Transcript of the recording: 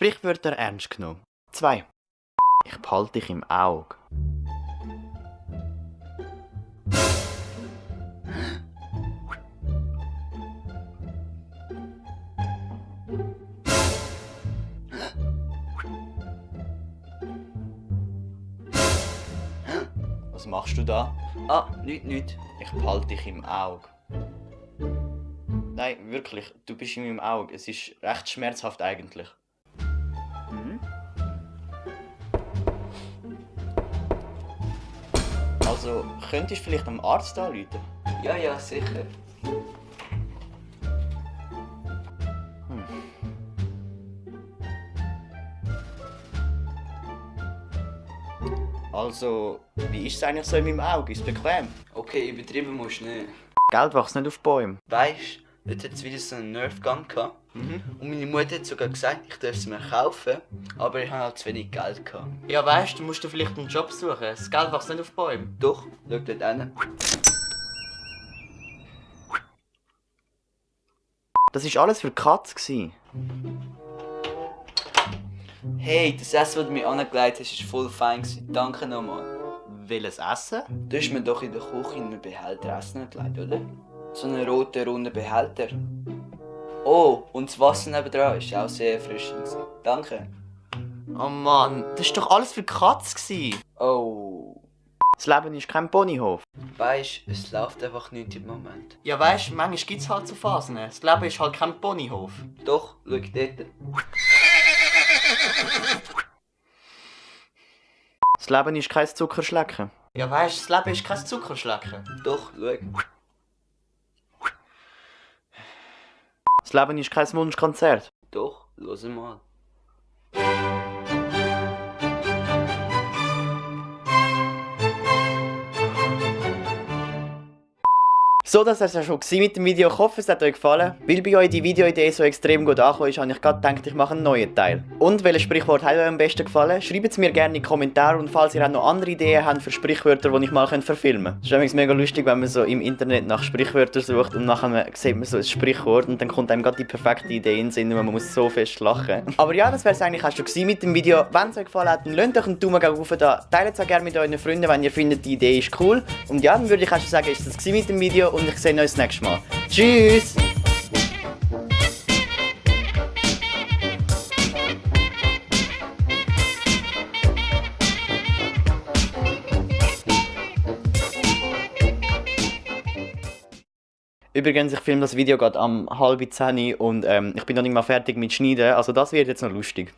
Sprichwörter ernst genommen. 2. Ich behalte dich im Auge. Was machst du da? Ah, nichts. Ich behalte dich im Auge. Nein, wirklich, du bist in meinem Auge. Es ist recht schmerzhaft eigentlich. Also, könntest du vielleicht am Arzt anrufen? Ja, sicher. Also, wie ist es eigentlich so in meinem Auge? Ist es bequem? Okay, übertrieben musst du nicht. Geld wächst nicht auf Bäumen. Weißt du, dort hat es wieder so einen Nerf Gun gehabt. Und meine Mutter hat sogar gesagt, ich darf es mir kaufen, aber ich habe halt zu wenig Geld gehabt. Ja, weißt du, musst du vielleicht einen Job suchen. Das Geld wächst nicht auf Bäumen. Doch, schau dort hin. Das war alles für die Katze. Hey, das Essen, das du mir angelegt hast, war voll fein. Danke nochmal. Welches Essen? Du hast mir doch in der Küche in einen Behälter Essen gelegt, oder? So einen roten, runden Behälter. Oh, und das Wasser nebendran war auch sehr erfrischend. Danke. Oh Mann, das war doch alles für die Katze. Oh. Das Leben ist kein Ponyhof. Weisst, es läuft einfach nicht im Moment. Ja, weißt du, manchmal gibt es halt so Phasen. Das Leben ist halt kein Ponyhof. Doch, schau dort. Das Leben ist kein Zuckerschlecken. Ja, weißt du, das Leben ist kein Zuckerschlecken. Doch, schau. Das Leben ist kein Wunschkonzert. Doch, hör mal. So, das war es ja schon mit dem Video. Ich hoffe, es hat euch gefallen. Weil bei euch die Videoidee so extrem gut angekommen ist, habe ich gerade gedacht, ich mache einen neuen Teil. Und welches Sprichwort hat euch am besten gefallen? Schreibt es mir gerne in die Kommentare und falls ihr auch noch andere Ideen habt für Sprichwörter, die ich mal verfilmen kann. Es ist übrigens mega lustig, wenn man so im Internet nach Sprichwörtern sucht und nachher sieht man so ein Sprichwort und dann kommt einem gerade die perfekte Idee in den Sinn und man muss so fest lachen. Aber ja, das wäre es eigentlich auch schon mit dem Video. Wenn es euch gefallen hat, dann lasst euch einen Daumen hoch da. Teilt es auch gerne mit euren Freunden, wenn ihr findet, die Idee ist cool. Und ja, dann würde ich auch schon sagen, ist das mit dem Video und ich sehe euch das nächste Mal. Tschüss! Übrigens, ich filme das Video gerade am 9:30 und ich bin noch nicht mal fertig mit Schneiden, also das wird jetzt noch lustig.